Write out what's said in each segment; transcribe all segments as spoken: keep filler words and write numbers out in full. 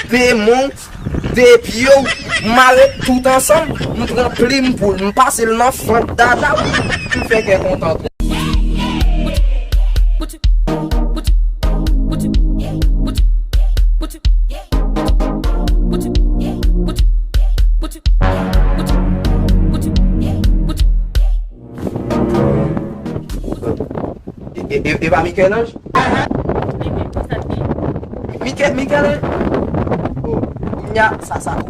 De men w, de pye w, m mare tout ansanm, m pran plim pou l, m pase l nan fant dada w, m fè kè kontan tou. E, e, e, e pa Michel-Ange? Mike-, Michel-Ange? Oh, kounya, sa, sa, ou, ou,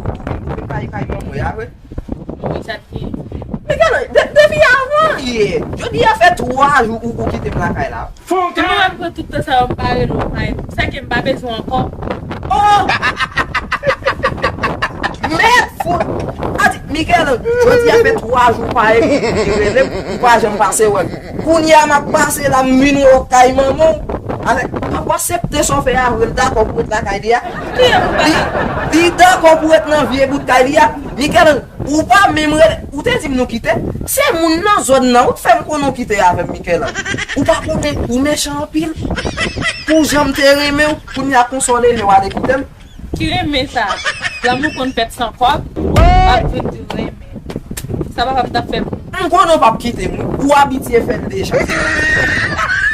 ou vin bay kay manman w a vre? Michel-Ange, de-, depi avan yè. Jodi a fè twa jou ou, ou kite m lakay la. Fon kay! Mwen pran tout tan sa yo m pa rele w, May. Sa ke m pa bezwen ankò. Oh! Mèd fout! A di, Michel, jodi a fè twa jou pa rele m, ou pa janm pase wè m. Kounye a m ap pase la, m vin wè w kay manman w. Avèk, w ap aksepte sa w fè a vre, l dakò pou ret lakay li a. Li, li dakò pou ret nan vye bout kay li a. Michel, ou pa menm rele, ou te di m nou kite. Se moun nan zòn nan, ou t fè m konnen w kite avè m, Michel. Ou pa konnen, ou mechan anpil. Pou jan m te renmen w, kounye a konsa w leve w ale kite m. Ki renmen sa? Lanmou konn fèt san kòb, w ap vin di w renmen. Sa papa m t ap fè m. M konnen w p ap kite m, wi. Ou abitye fè l deja.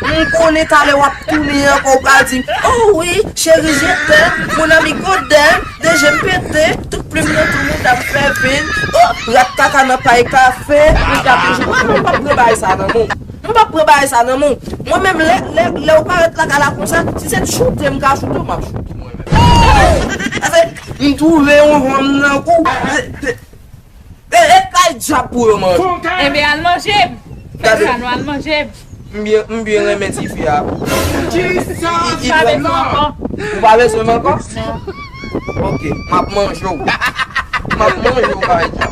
M konnen talè w ap tounen ankò, ou pral di m, "Oh wi, chérie, je t'aime, mon ami, go down, de je m pete, tout plim nan tou mouda m fè vin, oh, rat kaka nan pay kafe, m ka toujou." Mwen, mwen p ap pran bagay sa nan men w. M p ap pran bagay sa nan men w. Mwen menm, lè, lè, lè ou parèt lakay la konsa, si se t choute m ka choute w, m ap choute w mwen menm. Pase m twouve yon fanm nan kou. E, e, e kay djab pou yo manje. Enben, al manje m. Fè sa, nou al manje m. M byen, m byen renmen tifi a. Ou pa bezwen m ankò? Ou pa bezwen m ankò? Non. Ok, m ap manje w. M ap manje w kay djab.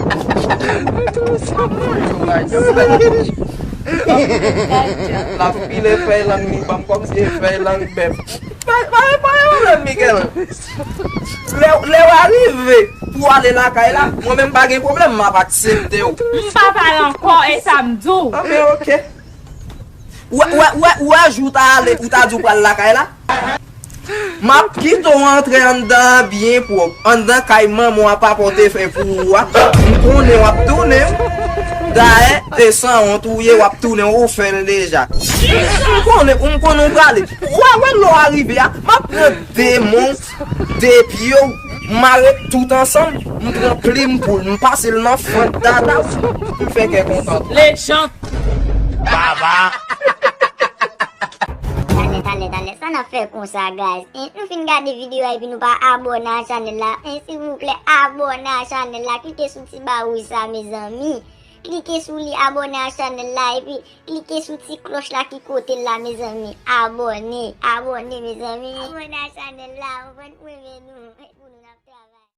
M ap manje w kay djab. L ap file fèy lang li ban m kòmsi e fèy lang bèf. Pa, pa, pa gen pwoblèm, Michel. Lè, lè w arive pou w ale lakay la, mwen menm pa gen pwoblèm, m ap aksepte w. M pa pale ankò, e sa m di w. Anben, ok. Ou wè, ou wè, ou wè, ou wè jou w ta ale, ou ta di w pral lakay la? M ap kite w antre anndan an byen pwòp. Anndan kay manman w ap apòte fè pou ou a. M konnen w ap tounen w. Dayè, e sanwont ou ye, w ap tounen w, ou fè l deja. M konnen, m konnen w prale. Ou wè, wè lè w arive a, m ap pran de men w, de pye w, m mare tout ansanm, m pran plim pou l, m pase l nan fant dada w, m fè kè kontan. Lejant. Baba. Talè, talè, talè, sa n ap fè konsa, guys? Hein? Nou fin gade videyo a epi nou pa abòne a chanèl la. Hein, silvouplè, abòne a chanèl la. Klike sou ti ba wouj sa, mezanmi. Klike sou li, abòne a chanèl la, epi klike sou ti klòch la ki kote l la, mezanmi. Abòne, abòne, mezanmi. Abòne a chanèl la, ou konprann, mwen renmen nou.